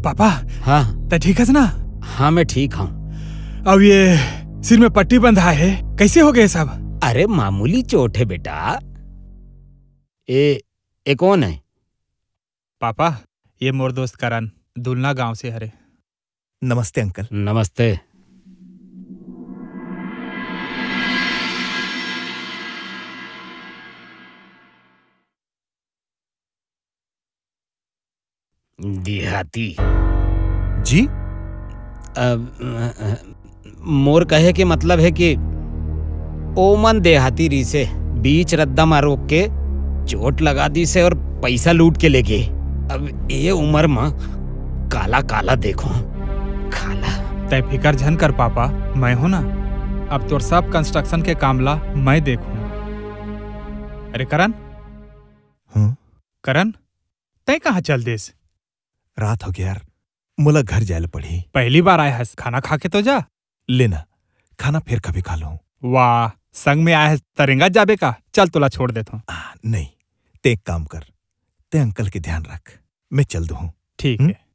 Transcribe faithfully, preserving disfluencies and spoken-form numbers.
Papa, हाँ। तैं ठीक हस ना? हाँ, मैं ठीक हूँ। अब ये सिर में पट्टी बंधा है, कैसे हो गए सब? अरे, मामूली चोट है बेटा। ए, ए कौन है? पापा, ये मोर दोस्त करण, दुलना गांव से हरे। नमस्ते अंकल। नमस्ते। देहाती। जी? अ, अ, मोर कहे के मतलब है कि ओमन देहाती रिसे बीच रद्दा म रोक के चोट लगा दिसे और पैसा लूट के लेगे। अब ये उम्र म काला काला देखो, काला। तै फिकर झन कर पापा, मैं हूं ना। अब तोर सब construction के काम ला मैं देखूं। अरे करण। हम्म? करण, तै कहाँ चल देस? रात हो गया यार, मोला घर जाए ल पड़ही। पहली बार आए हस, खाना खा के तो जा। लेना, खाना फिर कभी खा लूं। वाह, संग में आए हस, तरेंगा जाबे का? चल, तोला छोड़ देथों। आ, नहीं, ते एक काम कर, ते अंकल के ध्यान रख, मैं चल दूं। ठीक हम्म? है।